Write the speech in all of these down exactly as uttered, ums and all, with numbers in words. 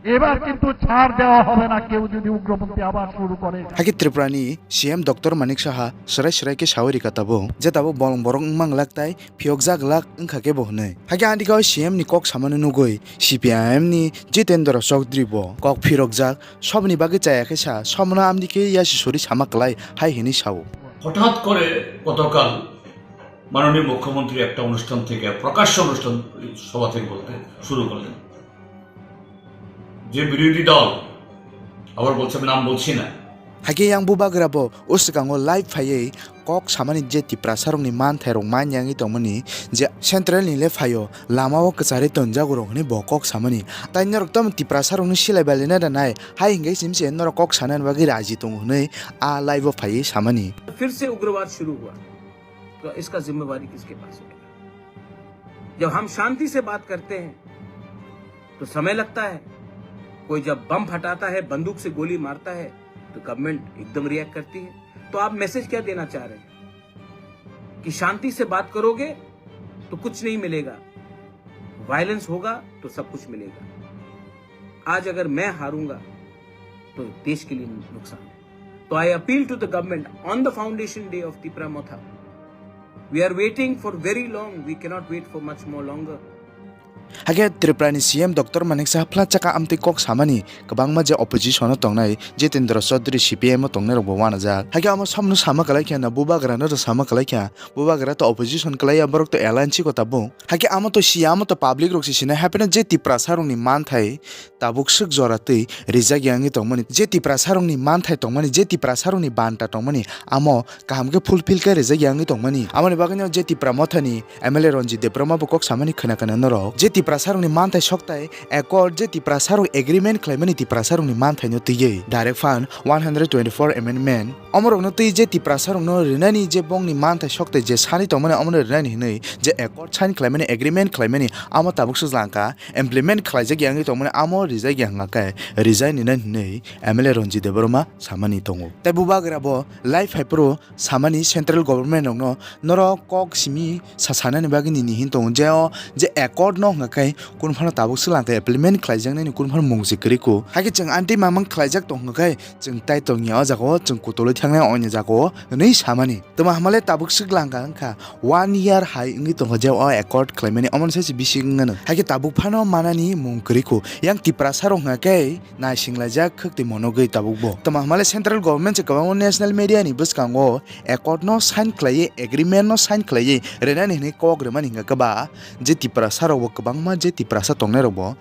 এবার কিন্তু ছাড় দেওয়া হবে না কেউ যদি উগ্রপন্থী আবার শুরু করে। Hakhe Tripura ni C M Doctor Manik Saha swrai swrai khe sawi rika tabuk, je tabuk bolong borok wngma glak tai phiyokjak glak wngkha khe bo hwnwi. Hakhe andikhe o C M ni kok samani nugwi C P I M ni Jitendra Chaudhary bo kok phirokjak, soboni bagwi chaya khe sa, sobno amdi khe yasi suri sama klai hai hwnwi sao. হঠাৎ করে গতকাল মাননীয় মুখ্যমন্ত্রী একটা অনুষ্ঠান থেকে, প্রকাশ্য অনুষ্ঠান সভা থেকে বলতে শুরু করলেন যে বিরোধী দল, আবার বলছে, আমি নাম বলছি না। Hakhe yang bubagra bo o swkango live phaiwi kok samani je Tiprasarokni manthairok manyangwi tongmani je central ni le phaio, lama o kwcharwi tonjago rok hwnwi bo kok samani. Tai norok tamo Tiprasarokno silai bai lina da nai, hai hwnkhe simi se norok kok sanani bagwi raji tongo hwnwi a live o phaiwi samani. फिर से उग्रवाद शुरू हुआ, तो इसका जिम्मेवारी किसके पास होगा? जब हम शांति से बात करते हैं, तो समय लगता है। कोई जब बम फटाता है, बंदूक से गोली मारता है, तो गवर्नमेंट एकदम रिएक्ट करती है। तो आप मैसेज क्या देना चाह रहे हैं कि शांति से बात करोगे, तो कुछ नहीं मिलेगा, वायलेंस होगा, तो सब कुछ मिलेगा। आज अगर मैं हारूंगा, तो देश के लिए नुकसान है। तो I appeal to the government on the foundation day of Tipra Motha. We are waiting for very long. We cannot wait for much more longer. Hakhe Tripura ni C M Doctor Manik Saha phla chaka amtwi kok samani kwbangma je opposition o tongnai Jitendra Chaudhary C P M o tongnai rok bo wanajak. Hakhe omo samno sama kwlai khe na bubagra no sama kwlai khe, bubagra to opposition kwlai ya, borok to alliance ko tabuk. Hakhe amo to siya, amo to public rok se sinai, hapheno je Tiprasa rok ni manthai tabuk swk jora twi rijak ya wngwi tongmani, je Tiprasa rok ni manthai tongmani, je Tiprasa rok ni banta tongmani, amo kaham khe fulfill khe rijak ya wngwi tongmani. Amoni bagwino je Tipra Mothani M L A Ranjit Debbarma bo kok samani khwna khwna norok, je Tiprasa rok ni manthai soktai accord, je Tiprasa rok agreement khlaimani Tiprasa rok ni manthai no twiwi direct fund one hundred twenty-four amendment, omorokno twi je Tiprasa rokno rinani je bongni manthai soktai je sani tongmani omono rinani hinwi je accord sign khlaimani, agreement khlaimani, amo tabuk swk langkha, implement khlaijak ya wngwi tongmani, amo rijak ya hwnkha khe rijai nina hinwi M L A Ranjit Debbarma samani tongo. Tei bubagra bo live hai phuru samani central government rokno norok kok simi sa sanani bagwi nini hin tongo je o je accord no hwnkha khe kunu phano tabuk swk langkha implement khlaijaknani kunu phano mung se kwrwi kho. Hakhe chwng anti mamang khlaijak tong hwnkha khe chwng tai tongya o jaga o chwng kutulwi thangnai o jaga o hwnwi samani. Tamo hamale tabuk swk langkha wngkha one year hai wngwi tongkha je o accord khlaimani omono se bisi wngmano. Hakhe tabuk phano manani mung kwrwi kho. Yang Tiprasa rok hwnkha khe naisinglaijak khwk twi monogwi tabuk bo. Tamo hamale central government se kwbangma national media ni bwskango accord no sign khlaiwi, agreement no sign khlaiwi rinani hinwi kok rimani hwnkha khe ba je Tiprasa rok bo kwbangma je Tiprasa tongnai rok bo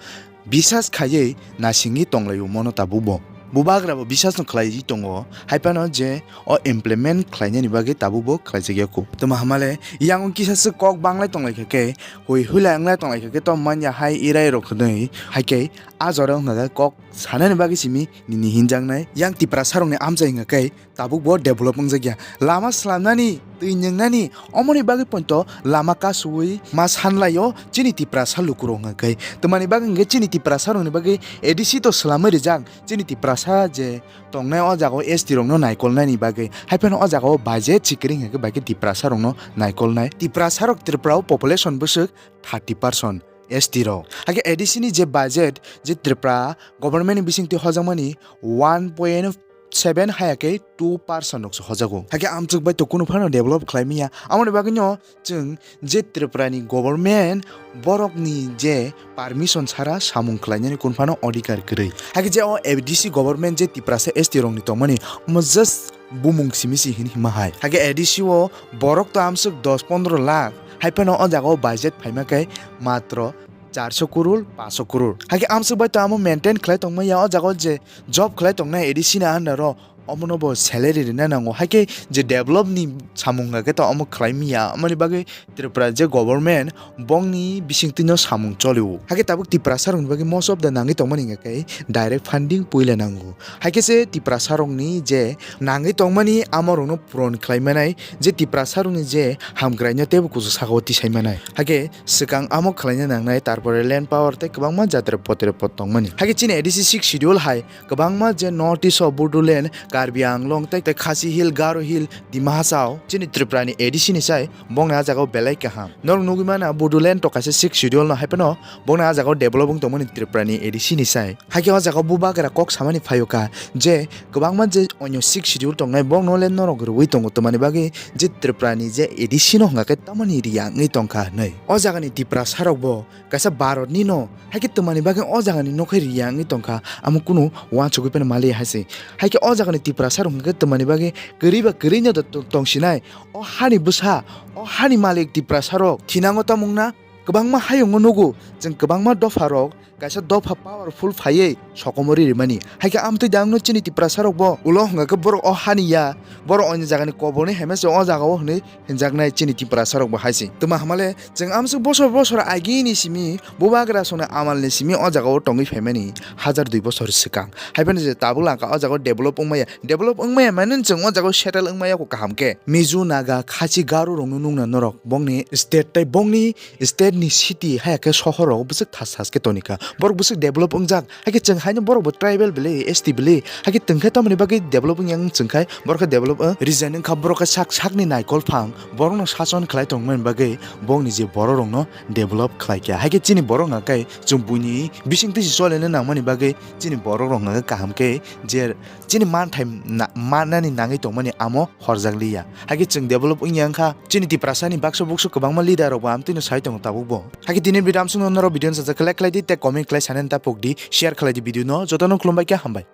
bisas khaiwi nasingwi tonglaio mono tabuk bo. Bubagra bo bisas no khlaiwi tongo, hai phano je o implement khlainani bagwi tabuk bo khlaijak ya kho. Tamo hamale yang kisa se kok banglai tonglaikha khe, hui huila wnglai tonglaikha khe to manya hai irai rok hwnwi, hai khe a jora wngkha khe kok sanani bagwi simi nini hinjaknai. Yang Tiprasa rokni amchai wngkha khe tabuk bo develop wngjak ya. Lama slamnani, twi nwngnani, omoni bagwi poito lama kasui ma sanlaio chini Tiprasa lukurok hwnkha khe. Twmani bagwi hwnkhe chini Tiprasa rokni bagwi A D C to slamwi rijak chini Tiprasa je tongnai o jaga o S T rokno naikolnani bagwi. Hai phano o jaga o budget sikiri hwnkha khe bai khe Tiprasa rokno naikolnai. Tiprasa rok Tripura o population bwswk thirty percent S T rok. Hakhe A D C ni je budget je Tripura government ni bisingtwi hojakmani one point seven haya khe two percent rok se hojago. Hakhe amchuk bai to kunu phano develop khlai manya. Amoni bagwi no chwng je Tripura ni government borok ni je permission sara samung khlainani kunu phano odhikar kwrwi. Hakhe je o A D C government je Tiprasa S T rok ni tongmani omo just bumung simi si hin hima hai. Hakhe A D C o borok to amsuk dos pondro lakh, hai phano o jaga o budget phaima khe matro charso kurul, paso kurul. Hakhe amsuk bai to amo maintain khlai tongma ya o jaga o je job khlai tongnai A D C ni under o, omono bo salary rina nango. Hakhe je develop ni samung hwnkha khe to omo khlai manya, omoni bagwi Tripura je government bongni bisingtwino samung cholio. Hakhe tabuk Tiprasa rokni bagwi most of the nangwi tongmani hwnkha khe direct funding puila nango. Hakhe se Tiprasa rokni je nangwi tongmani amo rokno puron khlai manai, je Tiprasa rokni je hamkraino teibo kuchuk saka o tisai manai. Hakhe swkang amo khlaina nangnai, tarpore land power tei kwbangma jatre potre pot tongmani. Hakhe chini A D C six schedule hai kwbangma je North East o Bodoland Karbi Anglong tei, tei Khasi Hill, Garo Hill, Dima Hasao, chini Tripura ni A D C ni sai, bongni ah jagao belai kaham. Norok nugwi mano, Bodoland to kaisa sixth schedule no, hai phano bongni ah jagao develop wng tongmani Tripura ni A D C ni sai. Haikhe o jagao bubagra kok samani phaio kha je kwbangma je onyo sixth schedule tongnai, bongno le norok rwui tongo, twmani bagwi je Tripura ni je A D C no hwnga khe tamoni riyangwi tongkha hinwi. O jagani Tiprasa rok bo kaisa Bharat ni no, haikhe twmani bagwi o jagani nokhe riyangwi tongkha, amo kunu uansugwi phano maliya hai se. Haikhe o jagani Tiprasa rok hwnga khe twmani bagwi kwrwi ba kwrwi no to tongsinai. O hani bwsa, o hani malik Tiprasa rok thinango tamung na, kwbangma hayungo nugo, chwng kwbangma dopha rok kaisa dopha powerful phaiwi sokomori rimani. Haikhe amtwi dangno chini Tiprasa rok bo ulo hwnga khe borok o hani ya, borok onyo jagani koborni heme se o jagao hwnwi hinjaknai chini Tiprasa rok bo hai se. Twma hamale chwng amsuk bosor bosor agini simi bubagra songni amalni simi o jagao tongwi phaimani hajar dui bosor swkang. Hai phano je tabuk langkha o jagao develop wngmaya, develop wngmaya mane chwng o jagao settle wngmaya ko kaham khe. Mizo, Naga, Khasi, Garo rokno nukna norok bongni state tei bongni state ni city haya khe sohor rogo bwswk thas thas khe tonikha. Borok bwswk develop wngjak. Haikhe chwng haino borok bo tribal bele, S T bele. Haikhe twngkhe tamoni bagwi develop wngya wng chwngkhai, borok khe develop wng. Reason wngkha borok khe sak sakni naikol phang, borokno sason khlai tongmani bagwi bongni je borok rokno develop khlaikha. Haikhe chini borok hwnga khe chwng buini bisingtwi se cholena nangmani bagwi chini borok rok hwnga khe kaham khe je chini manthai na-, mannani nangwi tongmani amo horjakliya. Haikhe chwng develop wngya wngkha. Chini Tiprasani baksa buksu kwbangma leader rok bo amtwino sai tongo tabuk bo. Haikhe tini video amsukno norok video no sajak khe like khlai di tei comment khlai sanani ta pok di, share khlai di video no. Jotono khulumbai khe hambai.